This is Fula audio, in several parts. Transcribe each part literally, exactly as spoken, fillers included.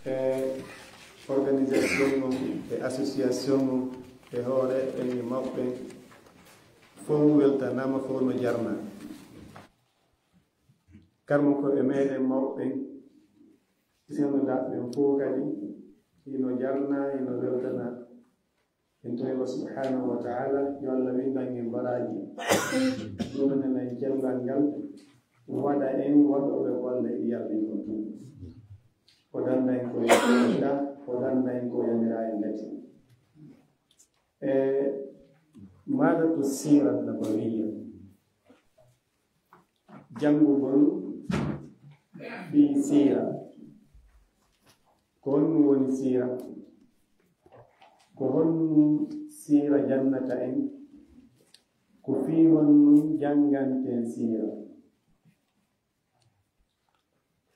E organisation o, e association o, e hoore en e mawɓe en, fof weltanaama, fof no jarnaa. Karmo ko e meɗen mawɓe en, senndaɓe en fof kadi, hino jarnaa, hino weltanaa. En toy Allah subhanahu wa ta'ala, yo Allah windan en baraaji, ɗuminen en cellal ngal, waɗa en waɗooɓe golle ɗi yalɗi ɗon. O danda en ko yamira, o danda en ko yamira en kadi. E maadatu siira nabawiyya. Janngugol fii siira. Ko honɗum woni siira? Ko honɗum siira jannata en? Ko fii honɗum jannganten siira?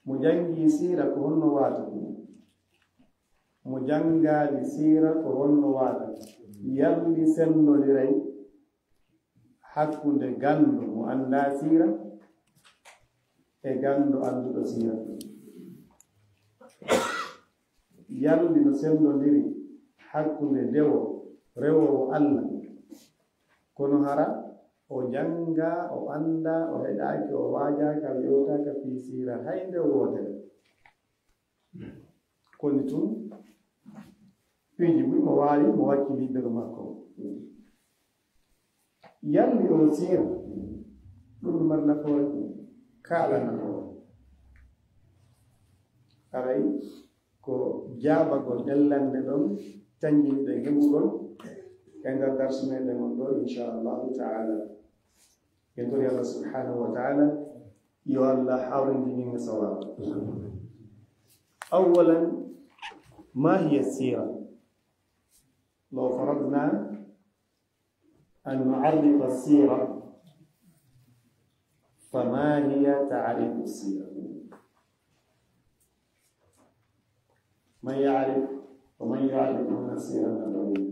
Mo janngii siira ko honno waata? Mo janngaali siira ko honno waata? Yalli senndondiray hakkunde ganndo mo anndaa siira e ganndo annduɗo siira? Yalli no senndondiri hakkunde dewo rewoowo Allah, kono hara o janngaa, o anndaa, o heɗaaki, o waajaaka, o yewtaaka fii siira hay nde wootere? Koni tun piiji buy mo waawi, mo wakkili ɓeru makko. Yalli o siira, ɗum no mari nafoore, kaalana o. Aray ko jaabagol ɗellande ɗon, canjinɗen heɓugol e nder darsu meɗen on ɗo, insha Allahu ta'ala. En tori Allah subhanahu wa ta'ala, yo Allah hawrindin en e sawaaba. Awwalan, ma hiya sira? Law faradna an nu'arrifa sira, fama hiya ta'rifu sira? Man ya'rif, wa man yu'arrif lana sira nabawiyya?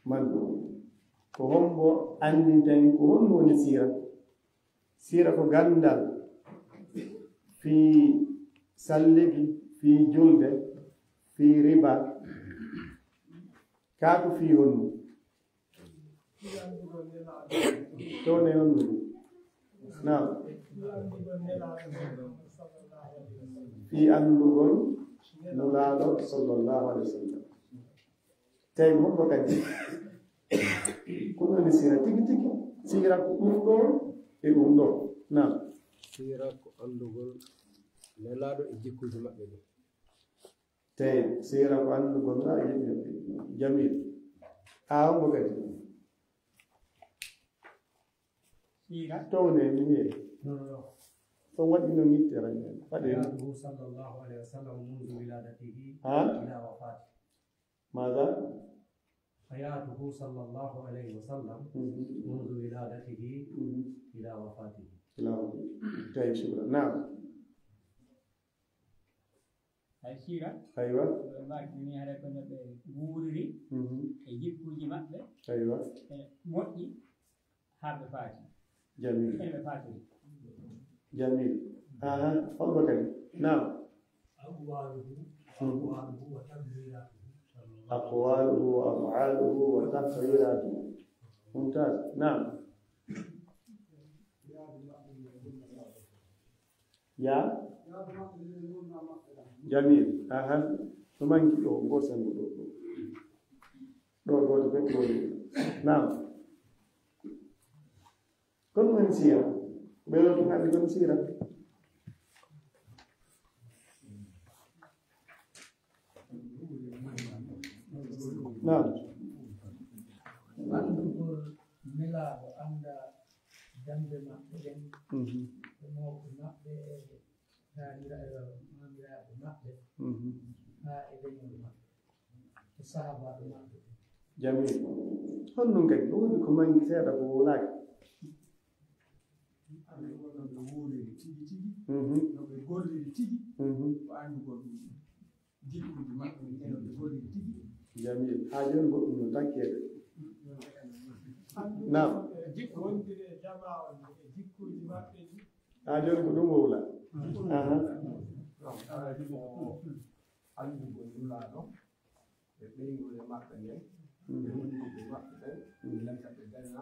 Man ɗum? Ko hombo anndinta en ko honɗum woni siira? Siira ko ganndal fii salligi, fii julde, fii riba. Kaa ko fii honɗum? Towne honɗum? Naam. Fii anndugol Nulaaɗo sallallahu alaihi wasallam. Tawi mo ko kadi. Ko ɗum woni siira tigi tigi. Siira ko ɗum ɗo e ɗum ɗo. Naam. Siira ko anndugol Nelaaɗo e jikkuuji maɓɓe ɗin. Tawi siira ko anndugol Nelaaɗo e jikkuuji maɓɓe. Jamil. A on mo kadi. Siira. Towne mi heewi. Non, non, non. So waɗi no ngitte ran. Faɗi. حياته صلى الله عليه وسلم منذ ولادته ها؟ إلى وفاته. ماذا؟ حياته صلى الله عليه وسلم منذ ولادته إلى وفاته. إلى وفاته. طيب، شكرا. نعم. Hay siira. Aywa. Ɓe mbaɗi ni hara ko no ɓe wuuriri e jikkuuji maɓɓe. Aywa. E moƴƴi haa ɓe faati. Jamil. E ɓe faatiri. Jamil. Aha, on ɗo kadi. Naam. أقواله، أقواله وتقريراته. أقواله وأفعاله وتقريراته. ممتاز. نعم. Ya? Jamil. Aha. No manki ɗo, ngo sengo ɗo, ɗo. Ɗo, ɗo, ɗo, ɗo. Naam. Kon woni siira. Ɓe ɗo tun andi kon siira. Naam. Anndugol Nelaaɗo, annda dammbe maɓɓe ɗen, mhm, e mawɓe maɓɓe, e taanira-, e maamiraaɓe maɓɓe, mhm, haa e leñol maɓɓe, e sahaabaaɓe maɓɓe. Jamil. Honɗum kadi? Ɗum woni ko manki seeɗa ko wowlaaki. Anndugol no ɓe wuuriri tigi tigi, mhm, no ɓe golliri tigi, mhm, ko anndugol ɗum. Jikkuuji maɓɓe, no ɓe golliri tigi. Jamil. Haa jooni goɗɗum no takkeede. Naam. Jikku wondude e jamaa on, e jikkuuji maɓɓe ɗi. Haa jooni ko ɗum wowla. Annduɓe Nulaaɗo, ɓe ɓeynguure maɓɓe nden, ɓe wonduɓe maɓɓe ɓen, ɓe lanta ɓe dana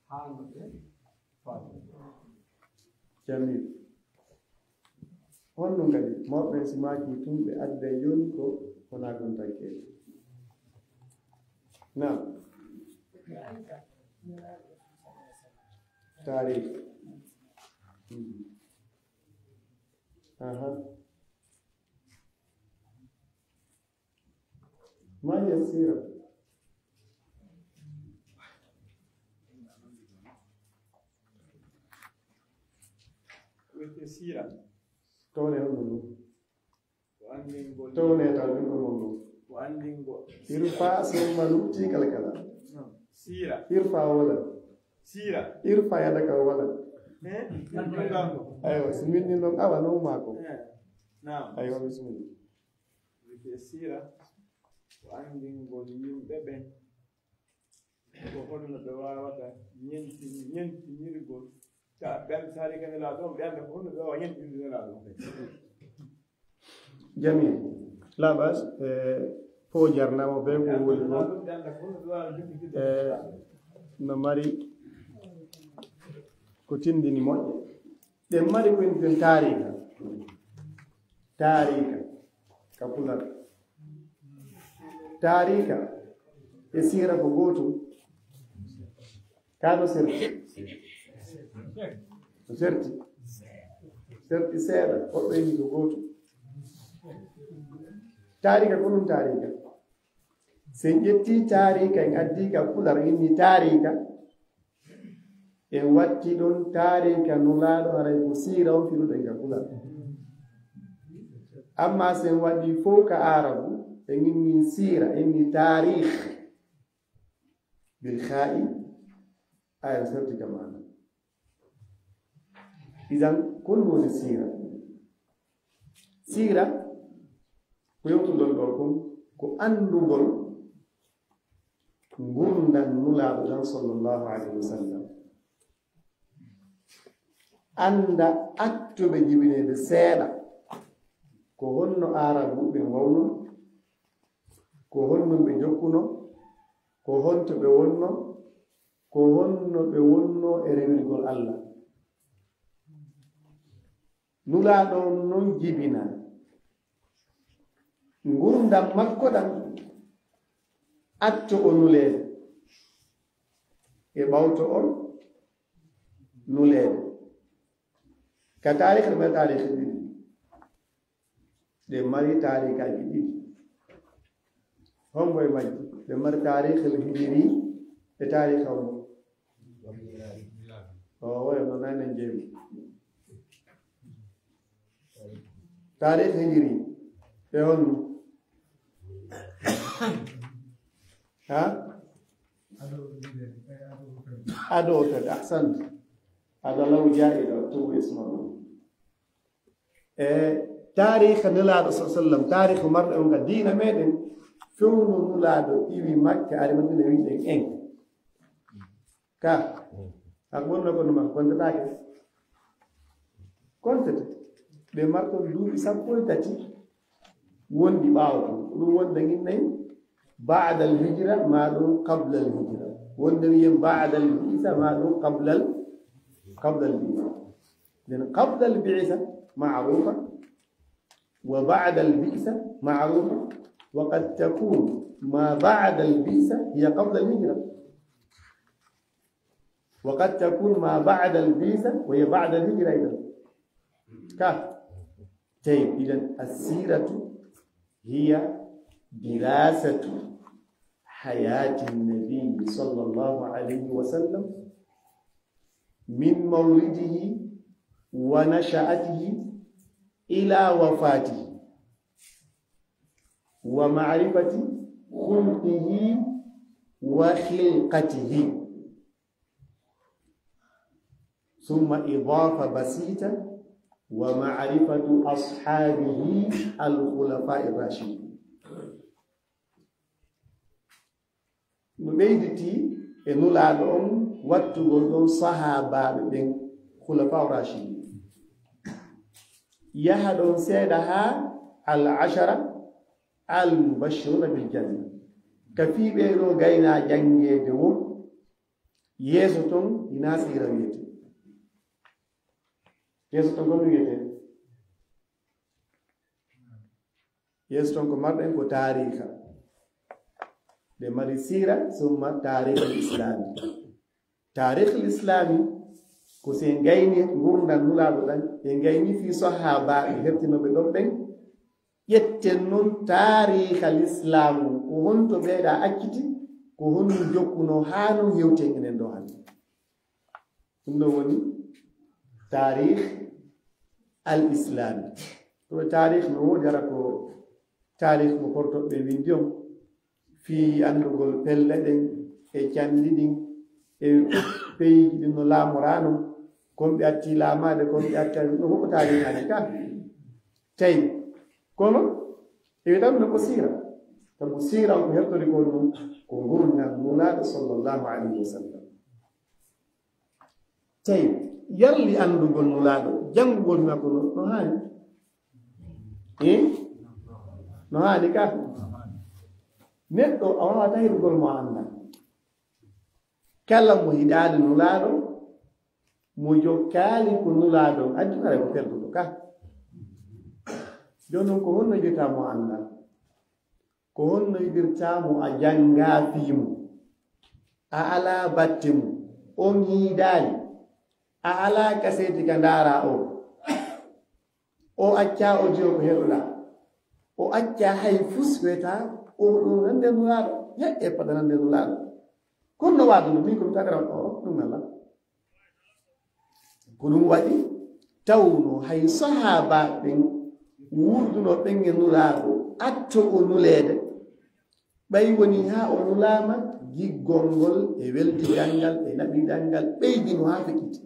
haa no ɓe faami. Jamil. Honno kadi mawɓe ɓen si maaki tun ɓe adday jooni ko wonaa ɗun taggeede? Naam. Taariikh. Mhm. Aha. ما هي السيرة؟ Wiyetee siira. Towne on ɗum. Ko anndingol. Towne tan ɗum ɗum on ɗum. Ko anndingol. Irfa summa nu'tika al-kalam. Naam. Siira. Irfa wala. Siira. Irfa yadaka wala. Eh? Anndingol. Aywa, si min ni non awa non mako. Eh. Naam. Aywa, bismillah. Wiyetee siira ko anndingol yimɓe ɓen ko honno ɓe waawata ñenti-, ñentinirgol. Ka ɓen taariika Nelaaɗo on, ɓe annda ko honno ɓe waawa ñentinirde Nelaaɗo on. Jamil. La bas, eh, fof jarnaama bee ko woni fof. Ɓe annda ko honno ɓe waawa jokkitinde. Eh, no mari ko tindini moƴƴe. Ɗen mari ko inneten taariika. Taariika ka pular. Taariika e siira ko gootum. Ka no serti? No serti. Serti seeɗa, woɓɓe inni ko gootum. Taariika ko ɗum taariika. Si en ƴetti taariika, en addi ka pular, en inni taariika, en watti ɗon taariika Nulaaɗo, haray ko siira on firuɗen ka pular. Amma si en waɗi fow ka Aarabu, en inni siira, en inni taariikh. Bil khaa'i, aya serti ka maana. Idan, ko ɗum woni siira. Siira, ko yewtuɗon ɗoo kon, ko anndugol ngurndan Nulaaɗo ɗan, sallallahu alayhi wa sallam. Annda attuɓe jibineede seeɗa, ko honno Aarabuɓe wawno, ko honno ɓe jokkuno, ko honto ɓe wonno, ko honno ɓe wonno e rewirgol Allah. Nulaaɗo on non jibina ngurndan makko ɗan, atto o nuleede, e ɓawto on nuleede. Ka taariikh, ɗe mari taariikh ɗiɗi. Ɗe mari taariikaaji ɗiɗi. Hombo e majji? Ɗe mari taariikh al-hijri e taariikh hombo? O, woyo no nane jeemi. Taariikh hijri e honno? Ha? Ado kadi, ahsanta. Ado law jaa'ido, tubu isma ɗum. E taariikh Nelaaɗo, sallallahu alayhi wa sallam, taariikh marɗo on ka diina meɗen, fewndo Nulaaɗo iwi Makka, ari Madina, wiɗen en. Ka, a ko wonno kono ma, kontataake. Kontete. Ɓe marɗon duuɓi sappo e tati wonɗi ɓaawo ɗum. Ko ɗum wonde ngin nayi, ba'da al-hijra, ma ɗum qabla al-hijra. Wonde wiyen ba'da al-bi'sa, ma ɗum qabla al-, qabla al-bi'sa. Then qabla al-bi'sa, ma'rufa. وبعد البعثة معروفة، وقد تكون ما بعد البعثة هي قبل الهجرة، وقد تكون ما بعد البعثة وهي بعد الهجرة أيضا. كا. طيب، إذن السيرة هي دراسة حياة النبي صلى الله عليه وسلم من مولده ونشأته إلى وفاته، ومعرفة خلقه وخلقته، ثم إضافة بسيطة: ومعرفة أصحابه الخلفاء الراشدين. No ɓeyditi e Nulaaɗo on wattugol ɗon sahaabaaɓe ɓen, Khulafa Rashidin. Yaha ɗon seeɗa haa al ashara al mubashiruna bil janna. Ka fii ɓee ɗoo gaynaa janngeede woo, yeeso ton hinaa siira wiyetee. Yeeso ton ko ɗum wiyetee? Yeeso ton ko marɗen ko taariika. Ɗe mari siira, summa taariikh al islaami. Taariikh al islaami ko si en gayni ngurndan Nulaaɗo ɗan, en gayni fii sahaabaaɓe hertinooɓe ɗon ɓen, ƴetten non taariikh al islaamu, ko honto ɓee ɗaa acciti, ko honno jokkunoo haa non hewten enen ɗoo hannde. Ɗum ɗoo woni taariikh al islaami. Ko taariikh no woodi, hara ko taariikh mo kortooɓe ɓe winndi on, fii anndugol pelle ɗen e canɗi ɗin e peyiiji ɗin no laamoraa non, kon ɓe atti laamaade, kon ɓe atti no fof ko taariikaaji ka. Tawi kono e wiɗan no ko siira, sabu siira on ko hertori kon ɗum ko ngurndan Nulaaɗo sallallahu alayhi wa sallam. Tawi yarli anndugol Nulaaɗo, janngugol makko no, no haani. Eh? No haani ka? Neɗɗo a waawaa tayrugol mo a anndaa. Kala mo hiɗaali Nulaaɗo, mo jokkaali ko Nulaaɗo on addi, haray ko perduɗo ka. Jooni non ko honno yiɗirtaa mo a anndaa? Ko honno yiɗirtaa mo a janngaa fii mum? A alaa batte mum, on hiidaali, a alaa kaseeti ka ndaaraa o. O accaa audio ko heɗoɗaa. O accaa hay fus wetaa, o ɗum nande Nulaaɗo. He, e paɗa nande Nulaaɗo. Kono no waɗuno min ko mi tagara o, ɗum alaa. Ko ɗum waɗi tawno hay sahaabaaɓe ɓen wurduno ɓen e Nulaaɗo, atto o nuleede. Ɓay woni haa o nulaama, giggol ngol e weldigal ngal e naɓidal ngal ɓeydino haa feƴƴiti.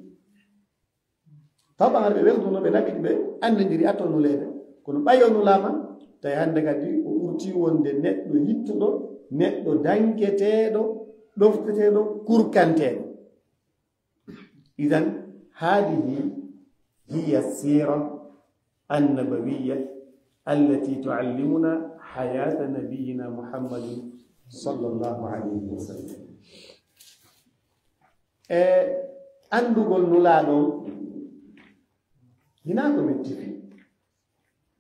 Taw ɓe welduno, ɓe naɓidi, ɓe anndindiri atto nuleede. Kono ɓay o nulaama, tawi hannde kadi o ɓurti wonde neɗɗo hittuɗo, neɗɗo danketeeɗo, ɗofteteeɗo, kurkanteeɗo. Idan, haadihi hiya siira annabawiyya allati tuallimuna hayaata nabiyyina Muhammadin sallallahu alayhi wa sallam. E anndugol Nulaaɗo on, hinaa ko metti fii.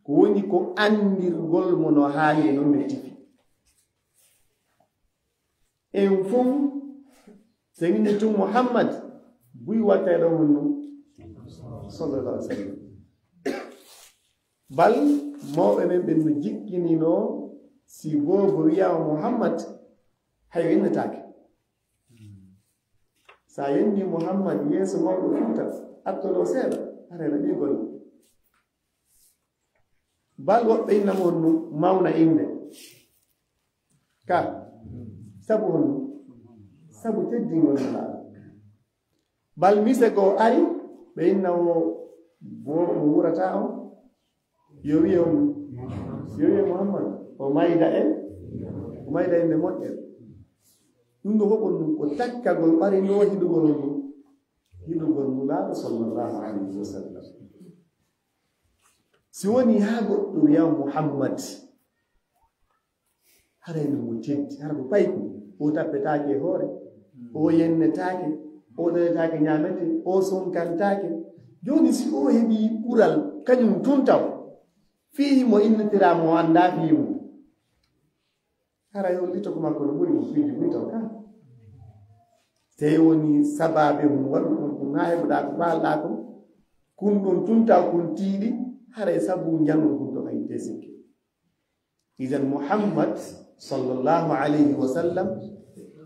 Ko woni ko anndirgol mo no haani e non metti fii. En fow, so en inni tun Muhammad, buy watta e ɗon honno? Sallallahu alaihi wasallam. Bal mawɓe men ɓen no jikkininoo si boobo wiyaama Muhammad, hay o innetaake. Sa yenni Muhammad yeeso mawɗo Fuuta, attoɗo seeɗa, haray na ɓii golle. Bal woɓɓe inna mo honno mawna innde. Ka, sabu honno? Sabu teddingol Nulaaɗo. Bal mise goo ari, ɓe inna o bo mo wurata on, yo wiye honno? Yo wiye Muhammad. O mayda en, o mayda innde moƴƴere. Ɗum ɗoo fof ɗum ko takkagol ɓarindoo hiɗugol honno? Hiɗugol Nulaaɗo sallallahu alayhi wa sallam. Si woni haa goɗɗo wiya Muhammad, haray no mo teddi, hara ko payko, o tappetaake e hoore, o yennetaake, o daretaake ñaamete, o sonkantaake. Jooni si o heɓii ɓural, kañum tun taw, fii mo innitiraa mo anndaa fii mum. Haray hollito ko makko no ɓuri mo piiji buy taw ka. Tey woni sabaabe mum waɗu kon, ko ŋaa heɓuɗaa ko faalɗaa kon, kun ɗon tun taw kun tiiɗi, haray sabu ñalngu kun to kay te sikke. Idan Muhammad sallallahu alayhi wa sallam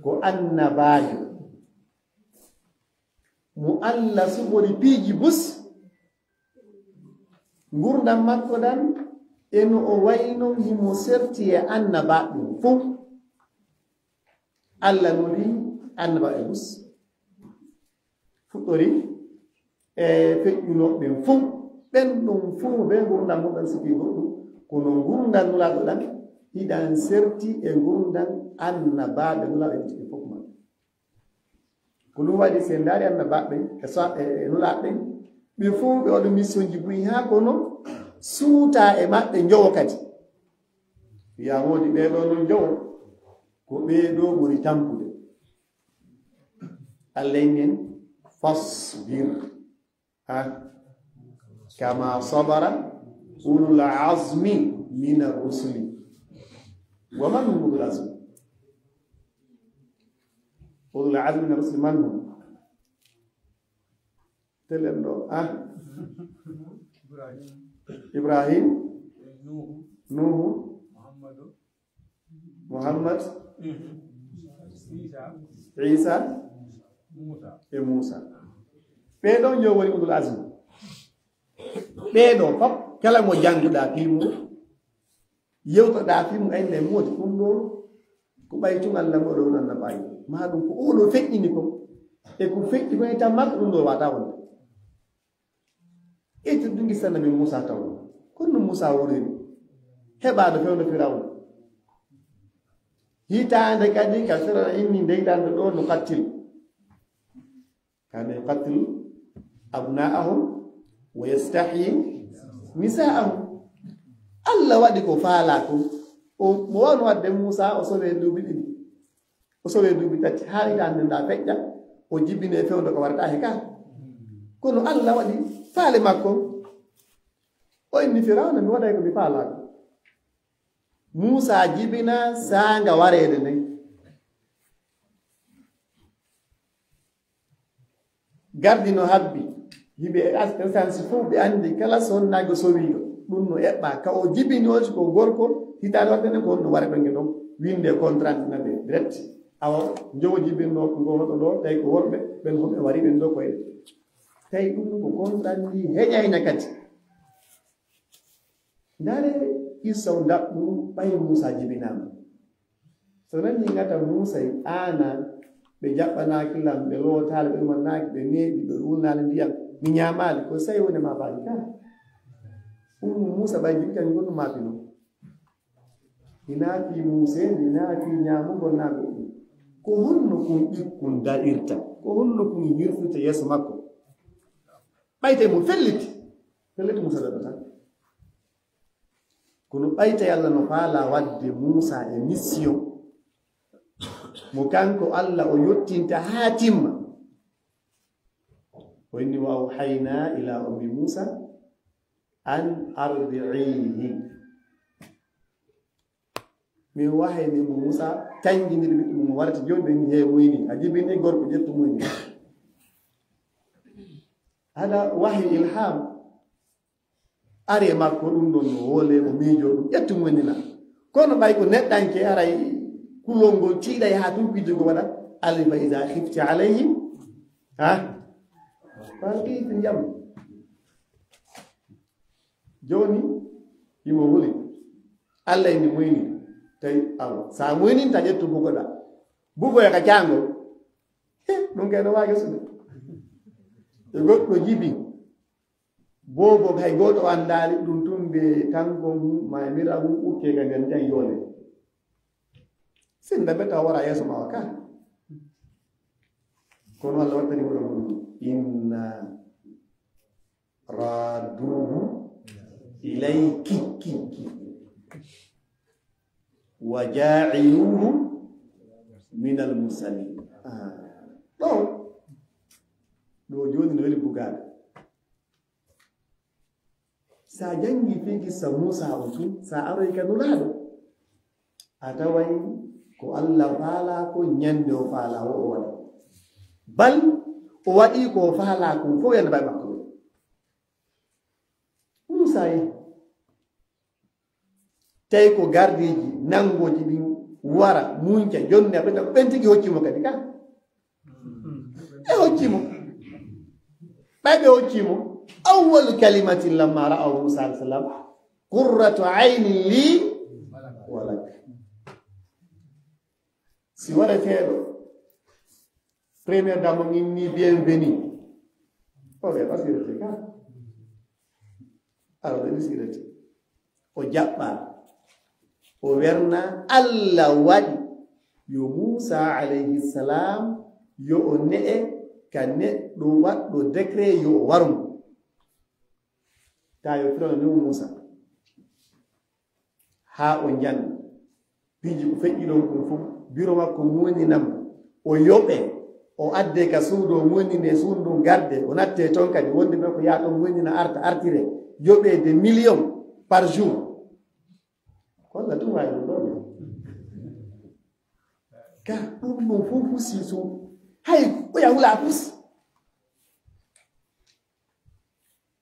ko annabaajo mo Allah suɓori piiji bus. Ngurndan makko ɗan e no o wayno himo serti e annabaaɓe fow. Allah nuli annabaaɓe bus. Fuɗɗori e feƴƴunooɓe ɓen fow. Ɓen ɗon fow ɓe ngurndan mun ɗan sikki goɗɗum. Kono ngurndan Nulaaɗo ɗan hiɗan serti e ngurndan annabaaɓe Nulaaɗo e fow maɓɓe. Ko ɗum waɗi, si en ndaari annabaaɓe ɓen, e sa-, e, e nulaaɓe ɓen, ɓe fow ɓe waɗi missionji buy haa kono suuta e maɓɓe njowo kadi. Ya woodi ɓee ɗoo noon njowo, ko ɓee ɗoo ɓuri tampude. Allah inni en, "Fasbir." Ha? "Kama sabara ulul azmi mina rusuli." Wa man hum ulul azmi? Ulul azmi mina rusuli man hum? Telen ɗo. Ha? Ibrahim, Nuhu, Muhammad, Isa, e Musa. Ɓee ɗoo njowo woni ulul azmi. Ɓee ɗoo fof, kala mo jannguɗaa fii mum, yewtoɗaa fii mum, aynde moodi ɗum ɗoo, ko ɓay tun Allah mo ɗoo nan na ɓay. Maa ɗum ko oo ɗoo feƴƴini ko, e ko feƴƴi ko e tan makko ɗum ɗoo waata wonde. Ittu ɗum gisa Nabi Musa taw. Kono Musa wuriri. Heɓaade fewndo Firawna. Hitaande kadi ka Firawna inni ndeyɗan ɗo no kattil. Kana yuqattilu abna'ahum wa yastahyi nisa'ahum. Allah waɗi ko faalaa ko. O, mo wano wadde Musa o sowe duuɓi ɗiɗi. O sowe duuɓi tati. Haa hitaande nda feƴƴa. O jibine fewndo ko warata he ka. Kono Allah waɗi faale makko. O inni Firawna, mi waɗay ko mi faalaa ko. Musa jibina saanga wareede nden. Gardi no habbi. Yimɓe e as-, essence fof ɓe anndi kala sonnaajo sowiiɗo. Ɗum no eɓɓa. Ka o jibini on ko gorko, hitaande waɗde nden ko on no wara ɓen ɗon. Winde contrat na ɓe direct. Awa, njowo jibinno ko hoto ɗo, tawi ko worɓe, ɓen fof ɓe wari ɓen ɗo koyɗe. Tawi ɗum ko contrat ndi heƴayna kadi. Ndaare qissa o ndaɓɓu ɓay Muusa jibinaama. So nani ngata Muusa e aana, ɓe jaɓɓanaaki lan, ɓe lootaali, ɓe ɗumannaaki, ɓe neeɓi, ɓe wulnaali ndiyam, mi ñaamaali, ko sayi woni ma faali ka. Ɗum Muusa ɓay jibi kan ngonnu maafi non. Hinaa fii Muuse, hinaa fii ñaamugol naa goɗɗum. Ko honno kun ɓikkun daɗirta? Ko honno kun hirfirta yeeso makko? Ɓayte mo felliti. Felliti Muusa daɗata. Kono ɓayte Allah no faalaa wadde Muusa e mission mo kanko Allah o yottinta haa timma. O inni, "Wa awhaynaa ilaa ummi Muusa an ardi'iihi." Min wahayni mo Muusa tanjinir ɓiɗɗo mum, warti jooni ɓe inni, "Hee muyni, a jibini gorko, ƴettu muyni." Haɗa wahi ilham. Ari e makko ɗum ɗon no hoole mo miijo ɗum ƴettu mo wonina. Kono ɓay ko neɗɗanke aray kulol ngol tiiɗay haa tun pijugo waɗa. Alif fa iza khifti alayhi. Ha? Fa alqihi fil yam. Jooni imo huli. Allah indi muyni. Tawi awa. Sa muynin ta ƴettu bugoɗa. Bugoya ka caangol. He, ɗum kay no waage sude. E goɗɗo jibi. Boobo hay gooto anndaali ɗum tun ɓe kanko mum, ma e mira mum, ukke ga nder njan yoole. Sinda ɓe taw wara yeeso ma o ka. Kono Allah wattani hoɗo mum. Inna raduhu ilayki. Wa ja'iluhu minal mursalin. Ah. Ɗo. Ɗo jooni no weli bugaade. Sa janngi fii kissa Muusa on tun, sa aroy ka Nulaaɗo, a taway ko Allah faalaa ko ñande o faalaa o, o waɗa. Bal o waɗi ko o faalaa kon fof yande baɗe makko. Muusa yi. Tawi ko gardiiji nanngooji ɗin wara, munca, jonna, ɓe kam ɓen tigi hocci mo kadi ka. E hocci mo. Ɓay ɓe hocci mo. Awwalu kalimatin lamma ra'aw Musa alayhi salam, "Qurratu aynin li wa lak." Si waɗeteeɗo, première dame on inni bienvenue. O ɓe asirete ka. Awa ɓe asirete. O jaɓɓa. O werna Allah waɗi yo Muusa alayhi salam yo o ne'e ka neɗɗo waɗɗo décret yo o waru mo. Tawi Firawna newi Muusa haa o njanni piiji ko feƴƴi ɗon kon fof. Biro makko muñinam, o yoɓe, o adde ka suudu, o muñine suudu ndun garde, o natte ton kadi, wonde ɓe ko yaa ɗon muñina, arta, artire, yoɓe des millions par jour. Kolla tun waawi ɗum ɗon. Ka ɗum ɗum fof fusi sun. Hay, oya hula fus.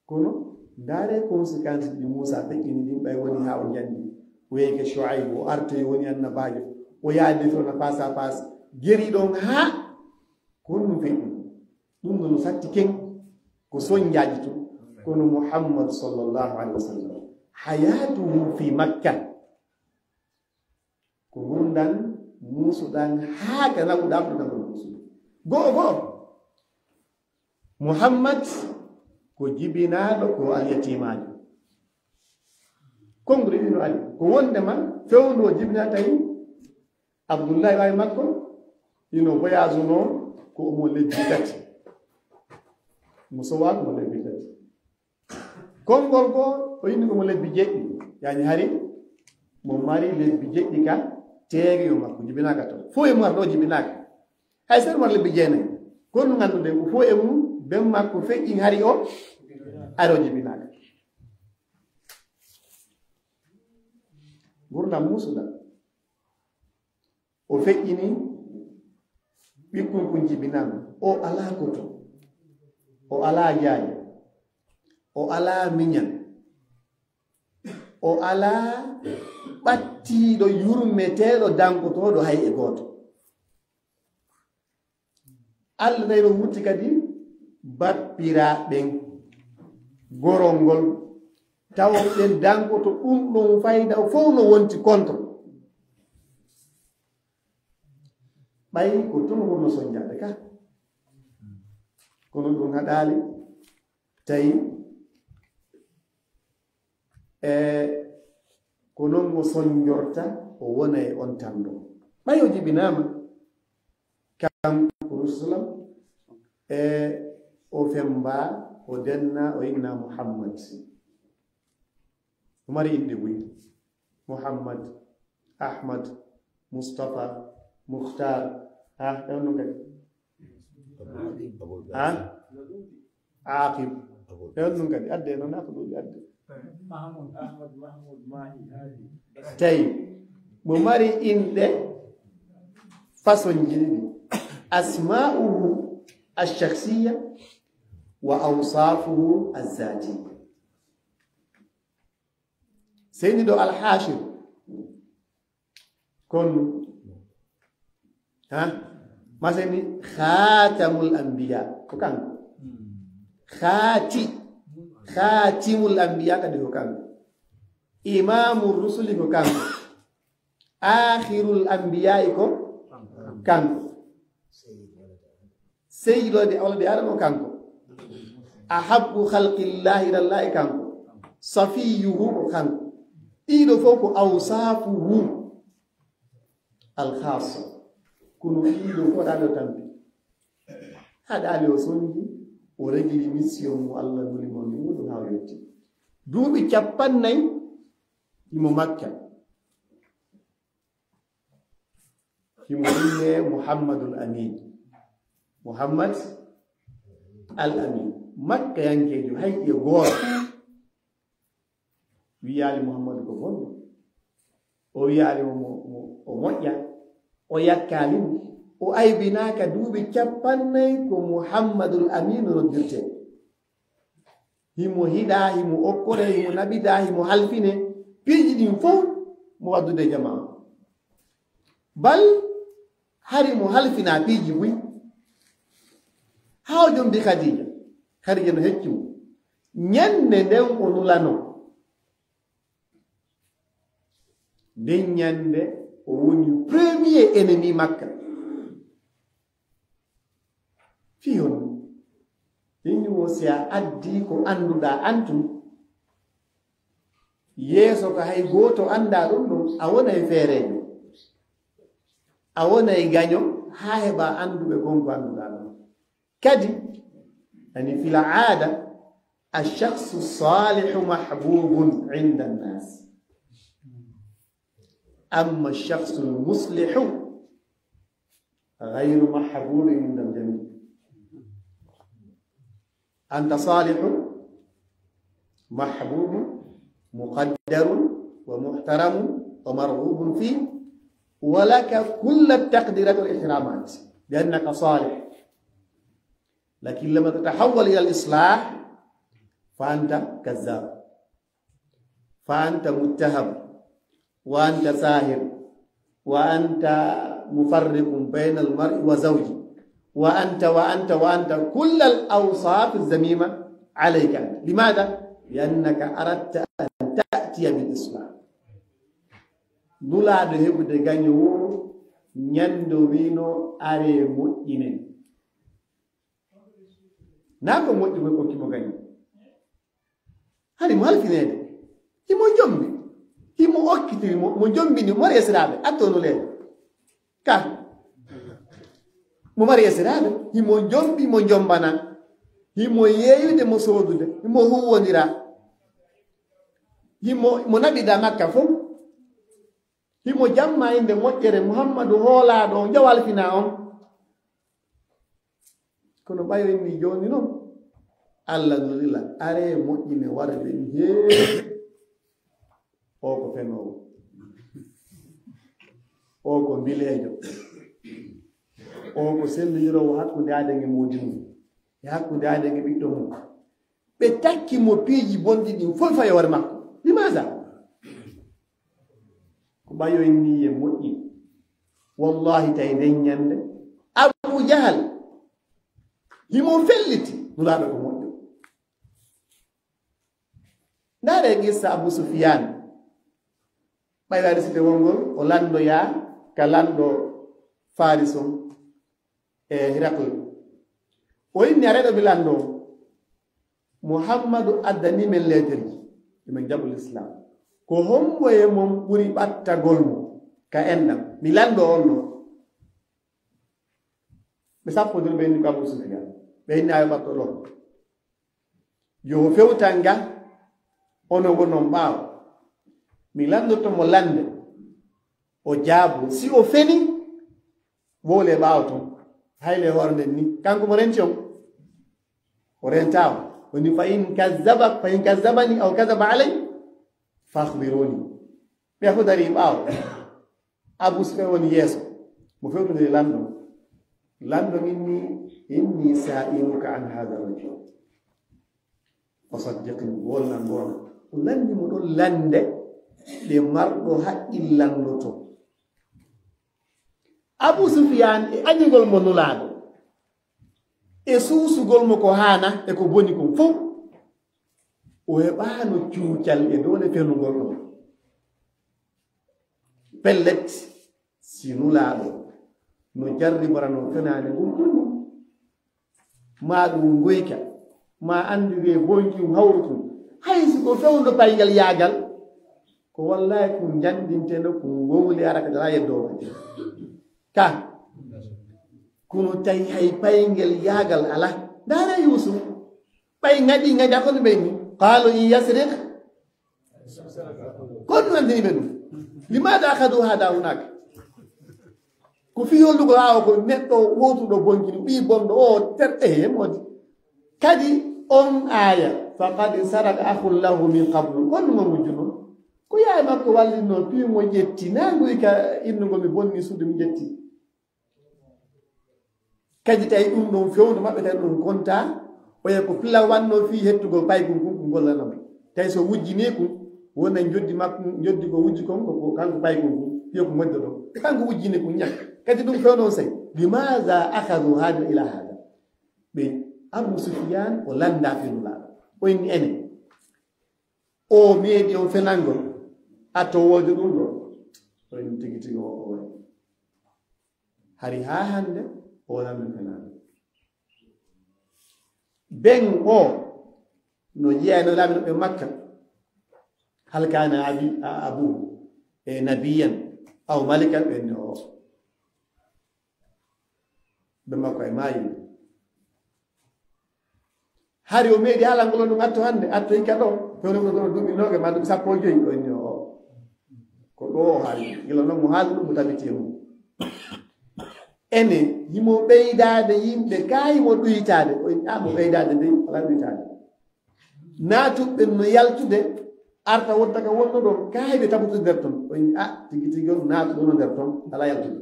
Kono ndaare conséquence ɗi Muusa feƴƴini ɗin, ɓay woni haa o njanni. O yehi ke Shuaybu, o artoyi, woni annabaajo. O yaadi toon face à face. Geri ɗon haa ko ɗum feƴƴi. Ɗum ɗon no satti ken. Ko sonjaaji tun. Kono Muhammad sallallahu alaihi wasallam, hayatuhu fi Makka. Ko ngurndan muusuɗan haa ka nawuɗaa ɗum ɗan muusuɗan. Go'o go'o. Muhammad ko jibinaaɗo, ko alyatimaajo. Konguɗo ɗino ari. Ko wondema fewndo o jibinaa tawi Abdullahi ɓaawi makko, ino voyage noo ko omo lebbi tati. Mo sowaa ko mo lebbi tati. Konngol goo, o inni ko mo lebbi jeɗɗi. Yani hari mo mari lebbi jeɗɗi ka teeriyo makko, jibinaaka to. Fof e mum ar ɗo jibinaaka. Hay so mari lebbi jeenayi. Kono nganndude ko fof e mum, ben makko feƴƴi hari o, ari o jibinaaka. Ngurndan muusuɗan. O feƴƴini ɓikkun kun jibinaama. O alaa koto. O alaa jaaƴe. O alaa miñan. O alaa ɓattiiɗo yurmeteeɗo dankotooɗo hay e gooto. Allah tawi no wurti kadi bappiraaɓe ɓen gorol ngol, tawa ɓen dankoto ɗum ɗon fayda fof no wonti contre. Ɓay ko tun wonno sonjaade ka. Kono ɗum haɗaali, tawi e ko non o sonjorta, o wona e on tanndo. Ɓay o jibinaama, kanko Rasul sallam, e o femba, o denna, o inna Muhammad. O mari innde buy. Muhammad, Ahmad, Mustafa, Mukhtar. Ha, e on ɗum kadi. Ha? Aqib. E on ɗum kadi. Adde noon, ha ko ɗuuɗi adde. Mahmud, Ahmad, Mahmud, Mahi, Hadi. Tawi mo mari inɗe façon ji ɗiɗi. Asma'uhu ash-shakhsiyya wa awsafuhu az-zatiyya. Seyni ɗo Al-Hashir. Kon, ha? Masani Khatamul Anbiya. Ko kanko. Khati-, Khatimul Anbiya kadi ko kanko. Imamur Rusuli ko kanko. Akhirul Anbiya ko kanko. Seydi walade, walade Adama o kanko. Ahabbu khalqillahi ilallahi kanko. Safiyuhu o kanko. Ɗiɗo fof ko awsafuhu al-khassa. Kono ɗiɗo fof ɗaɗo tampi. Haɗaali o sonji, o regli mission mo Allah nuli mo ndi muɗum haa o yotti. Duuɓi cappannayi imo Makka. Himo inne Muhammadul Amin. Muhammad Al Amin. Makkayankeejo hay e gooto wiyaali Muhammadu ko bonɗo. O wiyaali mo, mo, mo, o moƴƴa. O yakkaali mo. O aybinaaka duuɓi cappannayi ko Muhammadul Amin noddirtee. Himo hiɗaa, himo okkoree, himo naɓidaa, himo halfinee. Piiji ɗin fof mo waddude e jamaa. Bal hari mo halfinaa piiji buy. Haa o jombi Khadija. Khadija no hecci mo. Ñannde nden o nulanoo. Nden ñannde o woni premier ennemi Makka. Fii honno? Ɓe wi'i mo, si a addii ko annduɗaa an tun, yeeso ka hay gooto anndaa ɗun ɗon, a wonay feereejo. A wonay gaño haa heɓaa annduɓe kon ko annduɗaa ɗon. Kadi, ani fil aada, الشخص الصالح محبوب عند الناس، أما الشخص المصلح غير محبوب عند الجميع. أنت صالح، محبوب، مقدر، ومحترم، ومرغوب فيه، ولك كل التقديرات والاحترامات لأنك صالح. لكن لما تتحول إلى الإصلاح فأنت كذاب، فأنت متهم، وأنت ساحر، وأنت مفرق بين المرء وزوجه، وأنت، وأنت، وأنت، كل الأوصاف الذميمة عليك أنت. لماذا؟ لأنك أردت أن تأتي بالإصلاح. Nulaaɗo heɓude gaño woo, ñande o wiino, "Aree moƴƴinen." Naa ko moƴƴugol okki mo gaño. Hari mo halfineede. Himo jombi. Himo okkitiri mo, mo jombini, mo resiraaɓe. Atto nuleede. Ka. Mo mari esiraaɓe. Himo jombi, mo jombana. Himo yeeyude, mo soodude. Himo huwwondira. Himo, mo naɓida Makka fof. Himo jamma innde moƴƴere Muhammadu hoolaaɗo on, jaw halfina on. Kono ɓayo inni jooni non, Alla nulila, aree moƴƴine warde ni heewi. O ko fenoowo. O ko mbileejo. O ko senndiroowo hakkunde aadenge moodi mum e hakkunde aadenge ɓiɗɗo mum. Ɓe takki mo piiji bonɗi ɗin fof fayi hoore makko. Limaasa? Ko ɓayo en nii e moƴƴi. Wallahi, tawi nden ñande, Abu Jahal, himo felliti, Nulaaɗo ko moƴƴo. Ndaare qissa Abu Sufyan. Ɓay waɗi site wongol, o landoyaa ka lanɗo Faris on. E Hirakl. O inni, "Areeɗo mi lanndo, Muhammadu addani men leeterji, emen jaɓu Lislaam. Ko hombo e mon ɓuri ɓattagol mo ka enɗam? Mi lanndo on ɗo." Ɓe sappo nder ɓe inni ko Abu Sufyan. Ɓe inni, "Ayo ɓatto ɗo. Yo o fewtan ga, onon wonon ɓaawo. Mi lanndotto mo lannde." O jaabo. Si o feni, wowle ɓaawo ton. Hayle hoore nden ni. Kanko mo renti on. O renta on. O ni, "Fa in kazzaba, fa in kazzabani aw kazzaba alay, fa akhbiruni." Ɓe fof dari ɓaawo. Abu Sufyan woni yeeso. Mo fewtondiri lanndo. Lanndo inni, "Inni sa'iluka an hadha rajul." O saddiqini, wolna ngoonga. O lanndi mo ɗon lannde ɗe marɗo haqqil lanndotoo. Abu Sufyan e añugol mo Nulaaɗo, e suusugol mo ko haana e ko boni kon fof, o heɓaano cuucal e doole fenugol ɗum. Pellet, si Nulaaɗo no jarriboranoo fenaande ngun ɗum, maa ɗum ngoyka, maa anndire bonki hawru ɗum. Hay si ko fewndo payngal yaagal, ko wallahi kun njanndinteno kun wowli ara ka dara yeddoo kadi. Ka, kono tawi hay payngal yaagal alaa. Ndaara Yuusuf, ɓay ngaɗi, ngaɗa kono ɓe ni. Qaalu in yasriq, ko ɗum anndini ɓe ɗum. Limaada akhadhu hada hunaka? Ko fii hollugol haa o ko neɗɗo wowtuɗo bonki, ɓii bonɗo o, ter-, eh, moodi. Kadi on aaya, "Faqad saraka akhun lahu min qablu." Ko ɗum o wujjuno? Ko yaay makko wallitno, fii mo ƴetti. Naa nguy ka innugol mi bonni suudu mi ƴetti. Kadi tawi ɗum ɗon fewndo maɓɓe, tawi ɗum konta, oya ko pila wanno fii hettugol paykun kun, kun gollanoo. Tawi so wujjinii kun, wona njoddi makko, njoddi ko wujji kon, ko, ko kanko paykun kun, fiyo ko ngoddo ɗon. Kanko wujjinii kun ñak. Kadi ɗum fewndo on sey. Limaza akhadhu hada ila hada? Ɓe Abu Sufyan o lannda fii Nulaaɗo. O inni enen. O meeɗi on fenangol. A to woojo ɗum ɗo. O inni tigi tigi o, o waɗi. Hari haa hannde, o wonanno fenaande. Ben o no jeyaa no laamino ɓe Makka. Hal kana abi, a-, abuhu, e, nabiyan aw malikan, ɓe no o. Ɓe makko e maayi. Hari o meeɗi haalangol on ɗum atto hannde, atto hikka ɗo, fewre ko ɗo duuɓi noogaye ma duuɓi sappo e joy, o inni o. Ko ɗo o haali, gila noon mo haali ɗum mo tabiti e mum. Ene, himo ɓeydaade yimɓe, kaa himo ɗuytaade, o inni, a, mo ɓeydaade dey, alaa ɗuytaade. Naatuɓe no yaltude, arta wonta ka wonno ɗon, kaa heɓe tabutude nder ton. O inni, a, tigi tigi on naatuɗo no nder ton, alaa yaltude.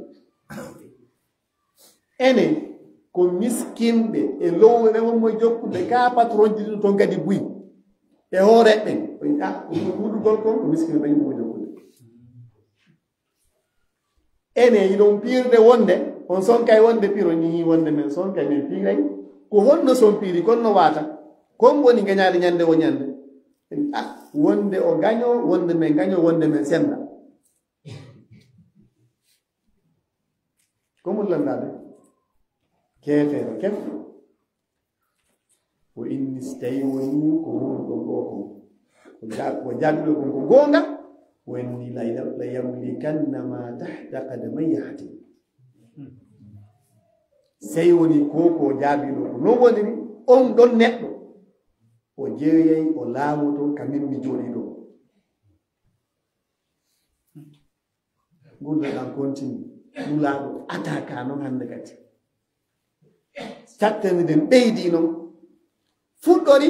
Ene, ko miskinɓe e lowre won mo jokkude, ka patron ji ɗum ton kadi buy. E hoore ɓen, o inni, a, ko ɗum ɗuɗugol kon, ko miskinɓe ɓen mo jokkude. Ene, yiɗon piirde wonde, on sonkay wonde piiro ni, wonde men sonkay men piiray. Ko honno son piiri, kon no waata? Kon woni gañaade ñande o ñande. A, wonde o gaño, wonde men gaño, wonde men senda. Ko mo landaade? Keefeero kefo. O inni, so tawi woni ko woni ɗon ɗo kon, ko ja-, ko jaabiɗo kon ko goonga, o inni, la ya-, la yamlikanna ma tahta qadamayya hatim. Sey woni ko, ko jaabiɗo ko non woniri, on ɗon neɗɗo, o jeeyay, o laamoto ka min mi jooɗii ɗo. Ngurndan ɗan kontini. Nulaaɗo ataka non hannde kadi. Sattaniden ɓeydi non. Fuɗɗori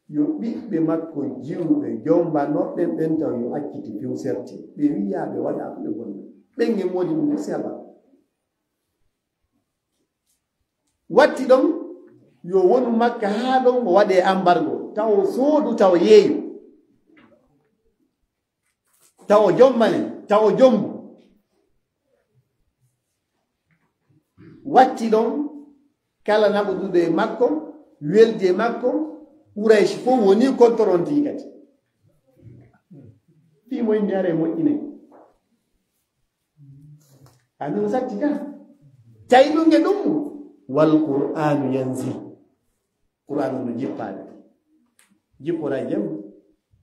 yo ɓiɓɓe makko jiwɓe jombanooɓe ɓen taw yo acciti few serti. Ɓe wiyaa ɓe waɗa ɓe bonna. Ɓen e moodi ɗum seba. Watti ɗon, yo wonu Makka haa ɗon o waɗee ambargo, taw o soodu, taw o yeeyu, taw o jommane, taw o jombu. Watti ɗon, kala naɓuduɗo e makko, weldi e makko, Quraysh fof woni kontorontii kadi. Fii mo inni are moƴƴinay. Amin satti ka. Tawi ɗum e ɗum. Wal Qur'anu yanzil. Qur'anu no jippaade. Jippora e jemma.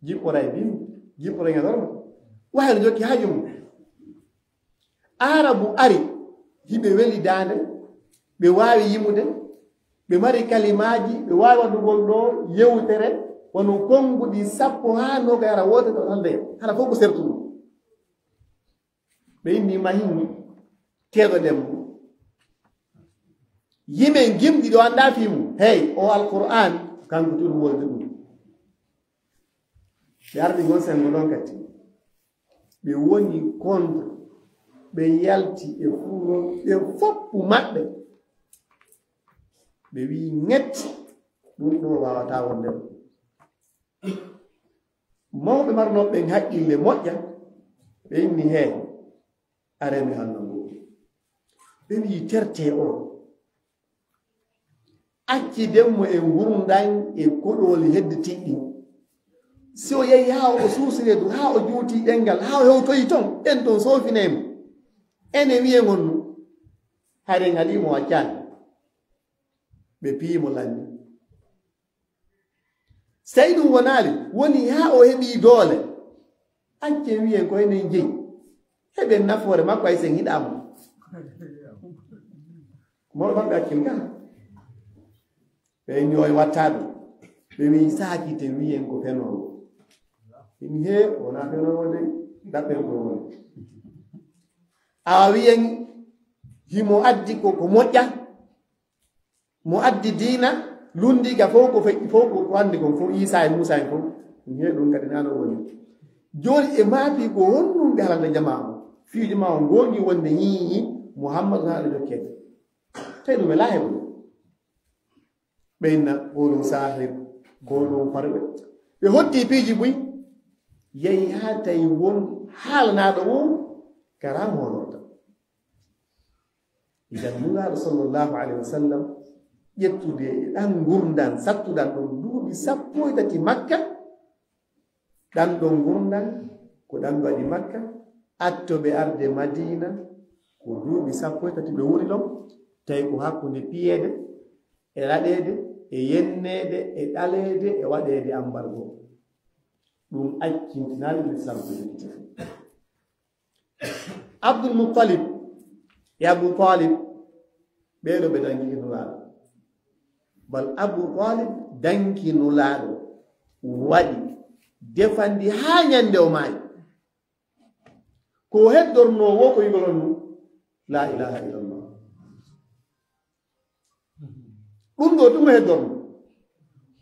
Jippora e bimbi. Jippora e ñalorma. Wahay no jokki haaju mum. Aarabu ari. Hiɓe weli daande. Ɓe waawi yimude. Ɓe mari kalimaaji. Ɓe waawi waɗugol ɗo yewtere. Wano konnguɗi sappo haa noga ara woote ɗo hannde. Hara fof ko sertuɗo. Ɓe inni mahinni, teeɗo ɗemmo. Yimɓe gimɗi ɗo anndaa fii mum. Hey, o Alqur'aan, kanko tun wolde ɗum. Ɓe ardi ngon senngo ɗon kadi. Ɓe woni contre, ɓe yalti e fuuro, ɓe foppu maɓɓe. Ɓe wi'i ŋet, ɗum ɗo waawataa wonde ɗo. Mawɓe marnooɓe ɓen haqqille moƴƴa, ɓe inni heen, aree mi haalna ngu. Ɓe wi'i tertee o, acciden mo e ngurndan e koɗooli hedditiiɗi. Si o yehi haa o suusi reedu, haa o juuti ɗenngal, haa o hewtoyi ton, ɓen ton soofinee mo. Ene wi'e ngon nu, hare ngalii mo accaani. Ɓe piyi mo lanni. Sey ɗum wonaali, woni haa o heɓii doole. Accen wi'en ko enen jeyi. Heɓen nafoore makko, hay sen hiɗaa mo. Mawɗo maɓɓe accen ka. Ɓe inni oye wattaaɓe. Ɓe wi'i saakite wi'en ko fenoowo. Ini hee, wonaa fenoowo de, ɗaɓɓen ko woni. Awa wi'en himo addi ko, ko moƴƴa. Mo addi diina, lunndiiga fof ko feƴƴi, fof ko, ko anndi kon, fof Iisaa e Muusaa en fof, ɗum heewi ɗum kadi naano woni. Jooni e maapi ko honɗum ɓe halata jamaa o? Fii jamaa o ngoongi wonde yii Muhammadu haala jokkeede. Tawi ɗum e laahe ɗum. Ɓe inna, "Koolum saahir, koolum farɓe." Ɓe hotti piiji buy, yehi haa tawi won haalanaaɗo o karaama honorta. Idan Nulaaɗo sallallahu alayhi wa sallam, ƴettude e ɗan ngurndan sattuɗan ɗon duuɓi sappo e tati Makka, ɗan ɗon ngurndan ko ɗan waɗi Makka, attoɓe arde Madiina ko duuɓi sappo e tati ɓe woni ɗon, tawi ko hakkunde piyeede, e raɗeede, e yenneede, e ɗaleede, e waɗeede ambargo. Ɗum accintinaali Lislaam ko yonki. Abdul Muttalib e Abu Talib, ɓee ɗoo ɓe dangi e Nulaaɗo. Bal Abu Talib danki Nulaaɗo, waɗi, defandi haa ñande o maayi. Ko o heddornoo wo ko wi'ugol on ɗum, "La ilaha illallah." Ɗum ɗo ɗum o heddornoo.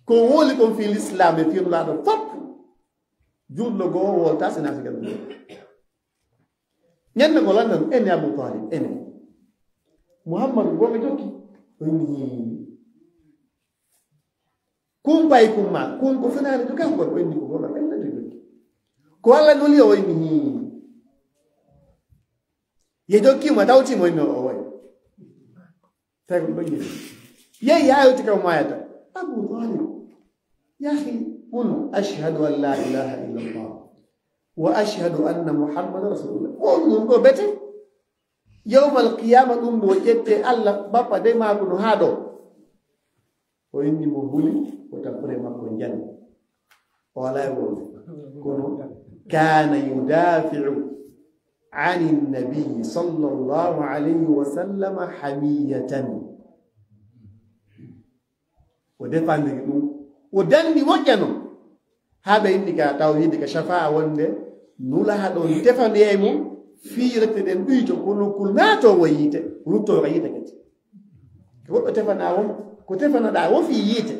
Ko woli kon fii Lislaam e fii Nulaaɗo fof. Juulɗo goo wolta sina sigal ɗum. Ñande ko lanndano, ene Abu Talib, ene. Muhammadu goo ɓe jokki. O inni, "Kun pay kun ma, kun ko fenaani to kanko, ko inni ko goo, ɓen na jokki. Ko Alla nuli o inni, ye jokki ma, tawti mo inni o wayi." Tawi ko ɗon yehi. Yehi haa yewti kam maayata. Abu Talib. Yahi, qul ashhadu an la ilaha illallah. Wa ashhadu anna Muhammadan rasulullah. On ɗum ɗo bete. Yawmal qiyama ɗum ɗo ƴette Allah bappa de maako no haa ɗo. O inni mo huli, o tappere makko njani. O alaa e wonde. Kono kana yudafi'u ani nabi sallallahu alayhi wa sallam hamiyatan. O defandiri ɗum. O danndi moƴƴa non. Haa ɓe inni ka tawhiidi ka shafa'a wonde nula haɗon tefande e mum fii rette ɗen ɗuyto kono kul naato wo yiite. Rutto ka yiite kadi. Ko woɓɓe tefana won, ko tefanoɗaa wo fii yiite.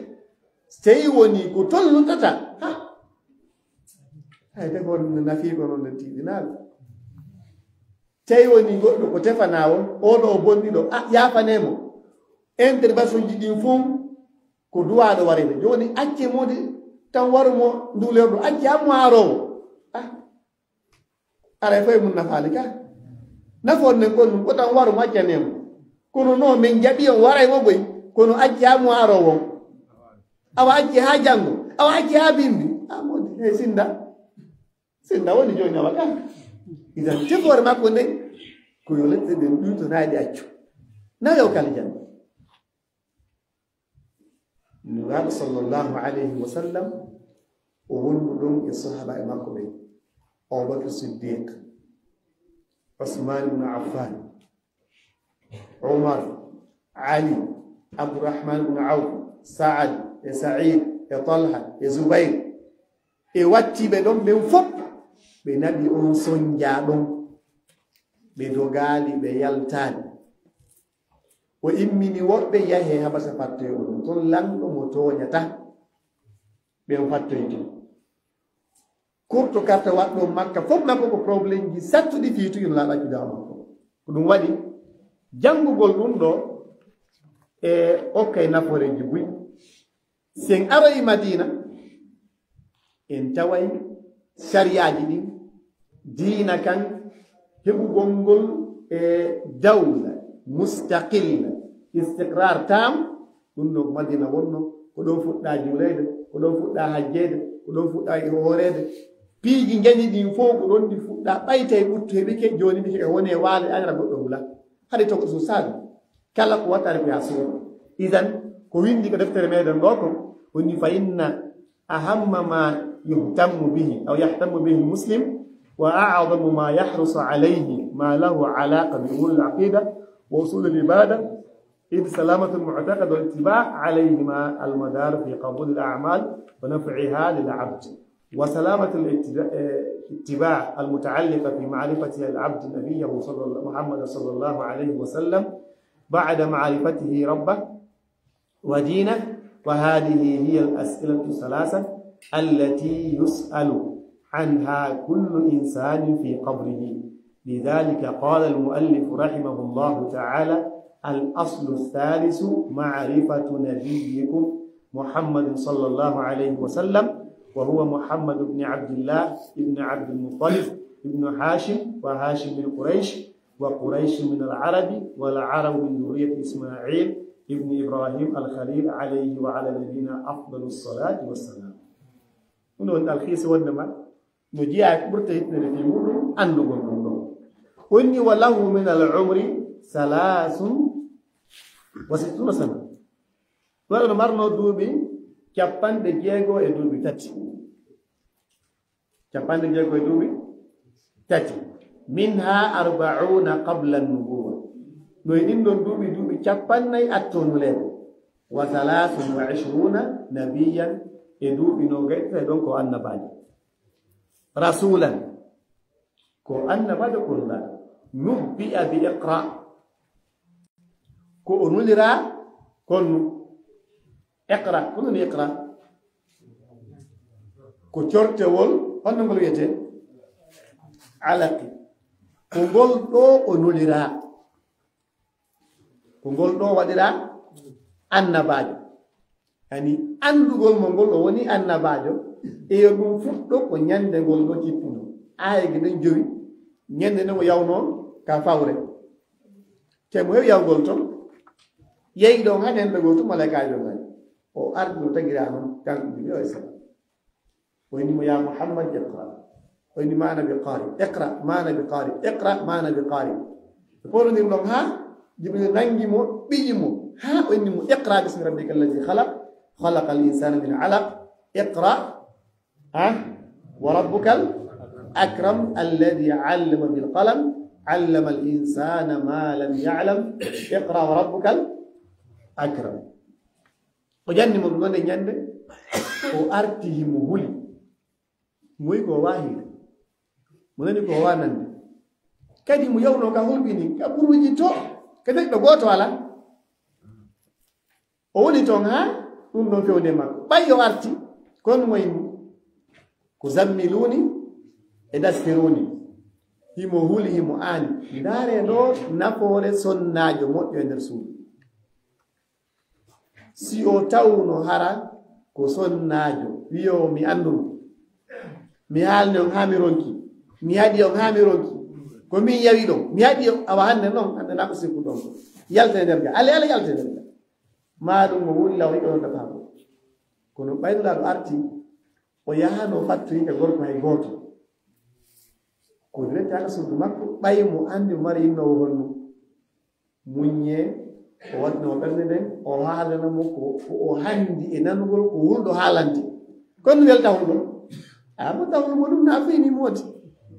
So tawi woni ko tolnotata, ha. Hay defo no nafi ko non den tiɗinaal. Tawi woni goɗɗo ko tefana won, o ɗo o bonɗiɗo, a, yaafane mo. Intervention ji ɗin fof ko duwaaɗo warede. Jooni acce mo de tan waru mo ndulerɗo, acce ammo arowo. Ah. Aray fof e mum nafaali ka. Nafoore nden kon ɗum, ko tan waro mo accane mo. Kono no min jaɓi on waray mo goy, kono acca mo aro won. Awa acce haa janngo, awa acce haa bimbi. A modi, hey sinda. Sinda woni jooni awa ka. Idan tefoore makko nden, ko yo leɗɗe ɗen ɗuyto nayi ɗe accu. Nayo kala janngo. Nulaaɗo sallallahu alayhi wa sallam, o wondu ɗon e sahaaba e makko ɓen. Abubakar Siddiq, Usman ibn Affan, Umar, Ali, Abdurrahman ibn Awf, Sa'ad, e Sa'id, e Talha, e Zubair, e wattiɓe ɗon ɓen fof, ɓe naɓi on sonja ɗon. Ɓe dogaali, ɓe yaltaali. O immini woɓɓe yahe Habasa fattoye on ton lanɗo mo tooñata. Ɓe o fattoyi ton. Kurto karta waɗɗo Makka fof makko ko problème ji sattuɗi fii tuƴun laaɗa cuuɗa makko. Ko ɗum waɗi janngugol ɗum ɗo e okkay nafooreeji buy. Si en aroyi Madiina, en taway sariyaaji ɗin, diina kan, heɓugol ngol e dawla mustaqilla, istiqrar tam, ɗum ɗo ko Madiina wonno, ko ɗon fuɗɗaa juuleyde, ko ɗon fuɗɗaa hajjeede, ko ɗon fuɗɗaa e hooreede. Piiji njañi ɗin fof ko ɗon ɗi fuɗɗaa, ɓay tawi ɓuttu heɓike, jooni mi heɓe woni e waale, añra goɗɗo hula. Haɗa togo so saabi. Kala ko waɗata ko yaa suuɗa. Idan, ko windi ko deftere meɗen ɗo ko woni, فإن أهم ما يهتم به أو يهتم به المسلم وأعظم ما يحرص عليه ما له علاقة بأمور العقيدة وأصول العبادة، إذ سلامة المعتقد والاتباع عليهما المدار في قبول الأعمال ونفعها للعبد. وسلامة الاتباع المتعلقة في معرفة العبد نبيه صلى الله، محمد صلى الله عليه وسلم بعد معرفته ربه ودينه. وهذه هي الأسئلة الثلاثة التي يسأل عنها كل إنسان في قبره. لذلك قال المؤلف رحمه الله تعالى: الأصل الثالث معرفة نبيكم محمد صلى الله عليه وسلم، وهو محمد بن عبد الله بن عبد المطلب بن هاشم، وهاشم من قريش، وقريش من العرب، والعرب من ذرية إسماعيل بن إبراهيم الخليل عليه وعلى نبينا أفضل الصلاة والسلام. Ɗum ɗon alhiisa wonde ma no jeyaa ko ɓurta hitnere fii muɗum anndugol ɗum ɗon. Wonni: وله من العمر ثلاث وستون سنة. Ɗum ɗon marno duuɓi cappanɗe jeego e duuɓi tati. Cappanɗe jeego e duuɓi tati. منها أربعون قبل النبوة. No e ɗin ɗon duuɓi, duuɓi cappannayi atto nuleede. وثلاث وعشرون نبيا, e duuɓi noogay tati ɗon ko annabaajo. رسولا, ko annabaajo ko nulaaɗo. نبئ بإقرأ, ko o nuliraa kon nu. Iqra, ko ɗum iqra? Ko cortewol, honno ngol wiyetee? Alaqi. Ko ngol ɗoo o nuliraa. Ko ngol ɗoo waɗiraa annabaajo. Yani, anndugol mo ngol o woni annabaajo, e yo ɗum fuɗɗo ko ñande ngol ɗoo jippuno. Aayeeje ɗen jowi, ñande nde o yawnoo ka fawre. Te mo heɓi yawgol ton, yehi ɗon haa ñande gooto malaykaajo ngari. O ardi o tagiraa non kanko Jibril alayhi salam. O inni mo, "Ya Muhammad, iqra." O inni, "Ma ana bi qari." "Iqra, ma ana bi qari. Iqra, ma ana bi qari." Ɓe porondir ɗon haa Jibril nangi mo, ɓiyi mo, haa o inni mo, "Iqra bismi rabbika allazi khalaq, khalaqal insana min alaq, iqra, ha, wa rabbukal akram, allazi allama bil qalam, allamal insana ma lam ya'lam, iqra wa rabbukal akram." O janni mo ɗum ɗon e ñande, o arti himo huli. Mo wi ko o waawi hiide. Mo nani ko o waawi nande. Kadi mo yawnoo ka hulɓini, ka ɓuruji to, ka neɗɗo gooto alaa. O woni toon haa ɗum ɗon fewde makko. Ɓay o arti, kono mo inni, ko zammiluni e dastiruni. Himo huli, himo aani. Ndaare ɗo nafoore sonnaajo moƴƴo e nder suudu. Si o tawno hara ko sonnaajo, wiyo mi anndu mo. Mi haalni on haa mi ronki. Mi haɗi on haa mi ronki. Ko min yawi ɗon. Mi haɗi on. Awa hannde noon, hannde naa ko sikku ɗon. Yalte nder ga. Ale, ale, yalte nder ga. Maa ɗum mo woni law yiɗo on dafa ko. Kono ɓay Nulaaɗo arti, o yahaano fattoyinka gorko hay gooto. Ko direct haa suudu makko, ɓay mo anndi mo mari innoowo honno. Muññee, o waɗna mo ɓernde nden, o haalana mo ko, ko o hanndi e nanugol ko hulɗo haalante. Kono welta hulɗo. A mo tawno mo ɗum na fini moodi.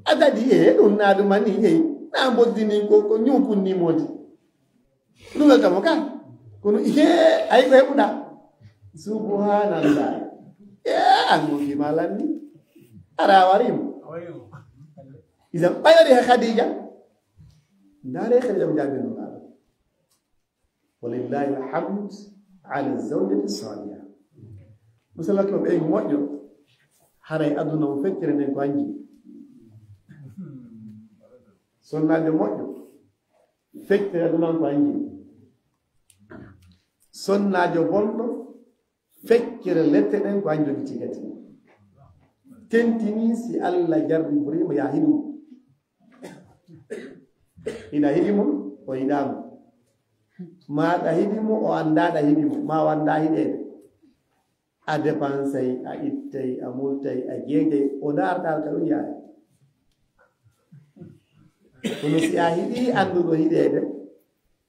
A daɗi e ɗum na ɗum ani e na mboddini ko, ko ñukunni moodi. Ɗum welta mo ka. Kono ihe ay ko heɓuɗa. Subhanallah. E an mo fi malanni. Ara warimo. Idan ɓayori ha Khadija. Ndaare Khadija mo jaabino. Walillahi alhamd ala zawjati saliha. Musalaki o ɓey moƴƴo, haray aduna o feccere nden ko anji. Sonnaajo moƴƴo, feccere aduna on ko anji. Sonnaajo bonɗo, feccere lette ɗen ko anjo giti gati. Tentini si Allah jarriboriima ya hiɗum. Ina hiɗi mo, o yiɗaama. Ma ɗa hiɗi mo, o anndaa ɗa hiɗi mo, ma o anndaa hiɗeede. A dépensay, a ittay, a multay, a jeejay, o ndaartaa ka ɗum yaade. Kono si a hiɗi annduɗo hiɗeede,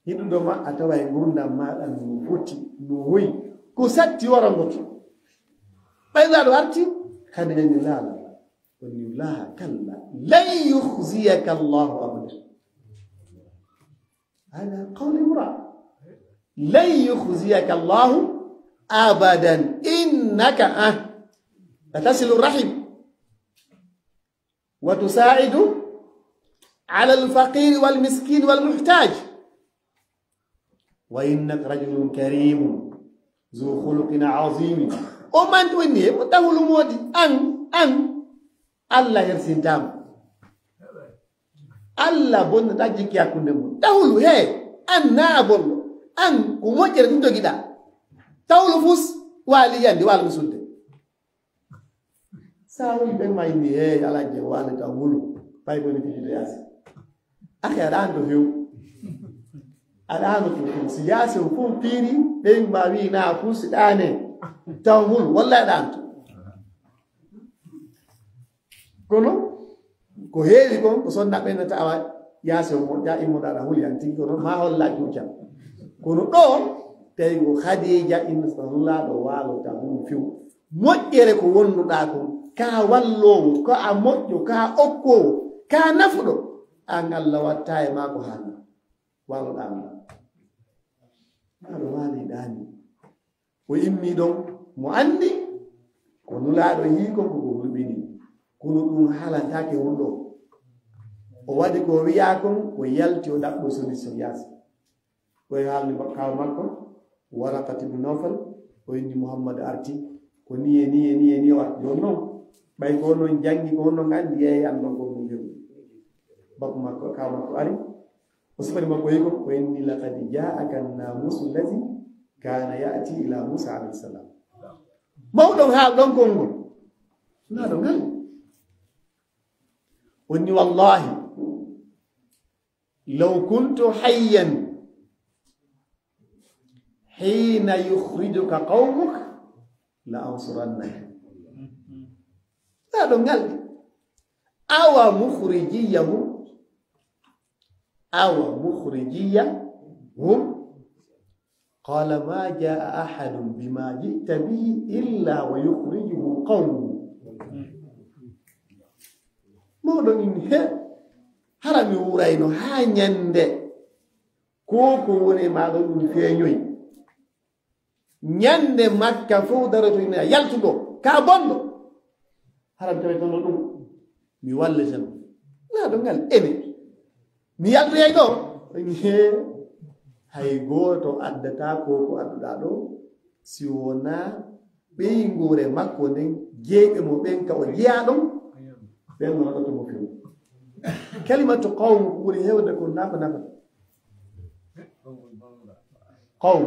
hiɗuɗo ma a tawa e ngurdam maaɗa no foti, no hoyi. Ko satti wara ngoto. Ɓay laaɗo arti, kadi nani laala. Woni laha kalla. Lan yukhziyaka Allahu abada. Hada qawli imra. Lan yukhziyaka Allahu abadan. Innaka, ah, latasilu rahim. وتساعد على الفقير والمسكين والمحتاج. وإنك رجل كريم ذو خلق عظيم. O man woni e mo tawlu moodi an, an. Allah hersintaama. Allah bonnata jikki hakkunde mum. Tawlu he an na a bonɗo. An ko moƴƴere ɗum jogiɗa. Tawlu fus waali yandi waala musulde. Sa woni ɓen ma inni, "Hey, Alhaji, o waali taw ngulu." Pay ko ni fijude yaasi. Akhi, aɗa hano few. Aɗa hano few. Si yaasi o fof piiri, ɓen ma wi na fus ɗaane. Taw ngulu, wallahi aɗa hanto. Kono, ko heewi kon, ko sonna ɓen na tawa yaasi o moƴƴa, immoɗa aɗa huli an tigi, kono ma holla juuca. Kono ɗo, tawi ko Khadija inna sallallahu waalo taw ngulu few. Moƴƴere ko wonduɗaa kon, ka walloowo, ka a moƴƴo, ka okkoowo, ka nafuɗo, an Allah watta e maa ko haanaa. Waloɗaa ma. Aɗa waali ɗaani. O immi ɗon, mo anndi ko Nulaaɗo yii kon ko ko hulɓinii. Kono ɗum haalantaake wulɗo. O waɗi ko wiyaa kon, o yalti o ɗaɓɓo solution yaasi. Ko e haalni ba-, kaaw makko, Waraqat ibn Nawfal, o inni Muhammad arti, ko nii e nii e nii e nii o arti. Jooni non, ɓay ko onon janngi, ko onon anndi, yeeyay an ɗon ko ɗum heɓi. Bappu makko, kaaw makko ari, o sifani makko yehi ko, o inni, "Laqad jaa'aka an-naamuusu allazi kaana ya'ti ila Muusa alayhi salaam." Mawɗon haal ɗon konngol. Naa ɗon ngal. O inni, "Wallaahi, law kuntu hayyan hiina yukhrijuka qawmuka la ansurannaka." Naa ɗon ngal. "Awa mukhrijiyahum, awa mukhrijiyahum, qala ma jaa ahadun bima ji'ta bihi illa wa yukhrijuhu qawmuhu." Mawɗo in he, hara mi wurayno haa ñande ko ko woni e maaɗo ɗum feeñoy. Ñande Makka fof daroto ina yaltuɗo ka bonɗo. Haram tawetono ɗum. Mi wallete mo. Naa ɗo ngal ene. Mi yaltoyay ɗo. Hee. Hay gooto addata ko ko adduɗa ɗo. Si wonaa ɓeynguure makko nden, jeyɓe mo ɓen ka o jeyaa ɗon, ɓen no waɗata mo few. Kalimatu qawm ko ɓuri heewde ko nafa nafa. Qawm.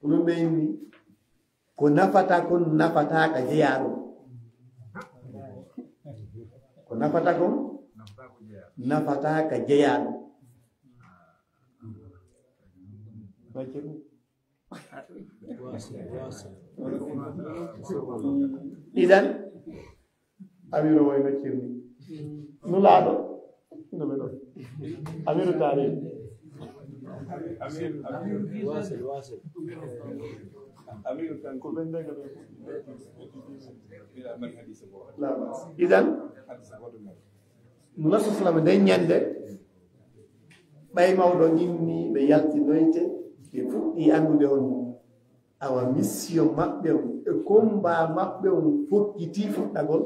Ko ɗum ɓe inni, ko nafata kon nafataa ka jeyaaɗo. Ko nafata kon nafataa ka jeyaaɗo. Idan, Amiru way no cirni. Nulaaɗo. No ɓe ɗon. Amiru taarih. Amiru, amiru. Wasil, wasil. Amiru tan ko ɓen daga ɓe. Idan, Nula sallam nden ñande, ɓay mawɗo inni ɓe yaltinoyte, ɓe fuɗɗi anndude on. Awa mission maɓɓe on e combat maɓɓe on fokkiti fuɗɗagol,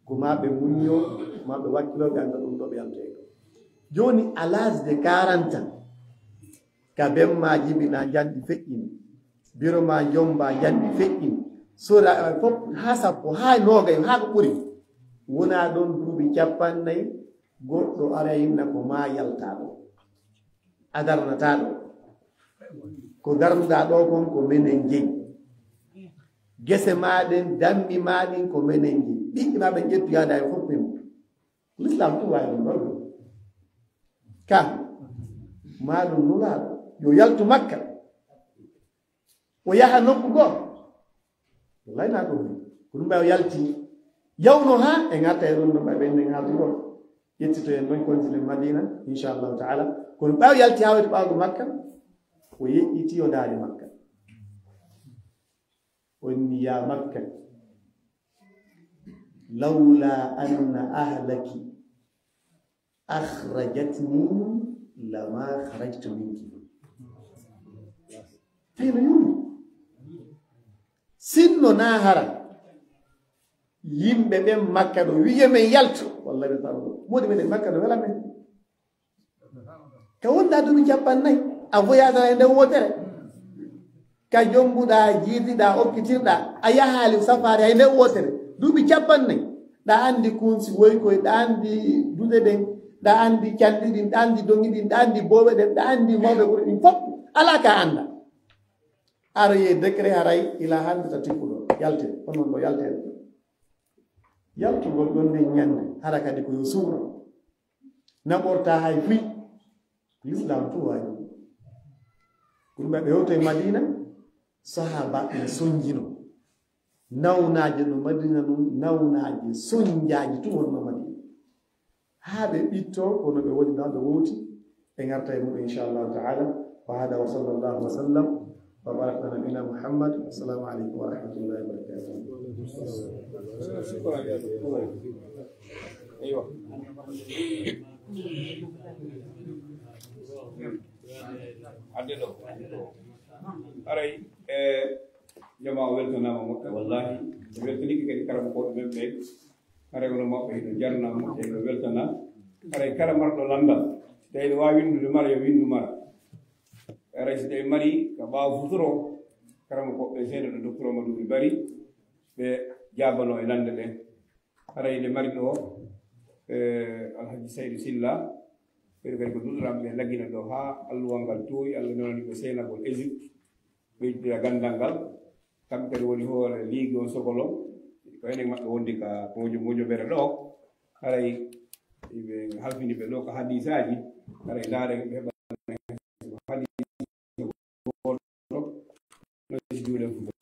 ko ma ɓe muñño, ko ma ɓe wakkilo, ɓe annda ɗum ɗo ɓe yaltoyto. Jooni, à l'âge de quarante ans, ka ben ma jibina njanɗi feƴƴini, biro ma jomba njanɗi feƴƴini, sora, eh, fof haa sappo, haa noogay, haa ko ɓuri. Wona ɗon duuɓi cappannayi, goɗɗo ara inna ko ma yaltaaɗo. A darnataaɗo. Ko darnuɗaa ɗo kon ko menen jeyi. Gese ma ɗen, dammi ma ɗin ko menen jeyi. Ɓiɓɓe ma ɓen ƴettu yaada e fof men. L'islam tun waawi ɗum ɗon. Ka, ma ɗum nulaaɗo. Yo yaltu Makka. O yaha nokku goo. Wallahi na ɗum. Ko ɗum ɓay o yalti. Yawno haa e ŋatta e ɗum ɗo ɓay ɓen nen haa ɗum ɗo. Ƴettito en ɗon konti nder Madina, inchallahu ta'ala. Kono ɓay o yalti haa waɗi ɓawɗo Makka, o yeƴƴiti o daari Makka. O inni, "Ya Makka, lawla anna ahlaki akhrajatni lama kharajtu minki." Tawi no yummi. Sinno na hara yimɓe ɓen Makka ɗo wiye men yaltu, wallahi ɓe tawa ɗo. Modi men e Makka ɗo wela men. Ka wonda duuɓi cappannayi, a voyage e nder wootere. Ka jombuɗaa, jiidiɗaa, okkitirɗaa, a yahaali safaari hay nder wootere. Duuɓi cappannayi, ɗa anndi kunsi woykoy, ɗa anndi duɗe ɗen, ɗa anndi calɗi ɗin, ɗa anndi doŋi ɗin, ɗa anndi booɓe ɗen, ɗa anndi mawɓe ɓuri ɗin fof. Alaa ka annda. Aroyee décret haray ila hannde ta tippuɗo. Yalte, onon ɗo yalte. Yaltugol ɗon nden ñande, hara kadi ko yo suuro. Naɓorta hay fuy. L'islam tun waawi ɗum. Ɗum ɓe hewto e Madina, sahaaba ɓe sonjino. Nawnaaje no Madina nun, nawnaaje sonjaaji tun wonno Madina. Haa ɓe ɓitto, kono ɓe woni ɗon, ɓe wowti, ɓe ngarta e muɗum, inchallahu ta'ala. Wa hada wa sallallahu wa sallam. Wa baraka ala nabina Muhammad. Assalamu alaikum wa rahmatullahi wa barakatuh. Eywa. Adde ɗo. Aray, e, weltanaama moƴƴa. Wallahi, ɓe weltanike kadi karamokooɓe men ɓe. Haray wona maɓɓe hino jarna moƴƴa, hino weltana. Haray kala marɗo lanndal, si tawi no waawi winndude mara, yo winndu mara. Haray si tawi mari ka ɓaawo futuro, karamokooɓe seeɗa ɗo, Docteur Amadou Bari, ɓe jaabano e lannde ɗe. Haray nde mari ɗo, eh, Alhaji Saydu Silla, ɓeɗo kadi ko duɗoramɓe laggina ɗo haa alluwal ngal toowi, Allah newani ɓe seenagol Égypte, ɓeydude ganndal ngal. Kamɓe kadi woni hoore liigi on sogolon. Ko enen maɓɓe wondi ka mojo, mojobere ɗo. Haray ɓe halfini ɓe ɗo ka hadisaaji. Haray ndaaren ɓe heɓa hadisa gooto. No si juuɗe fof.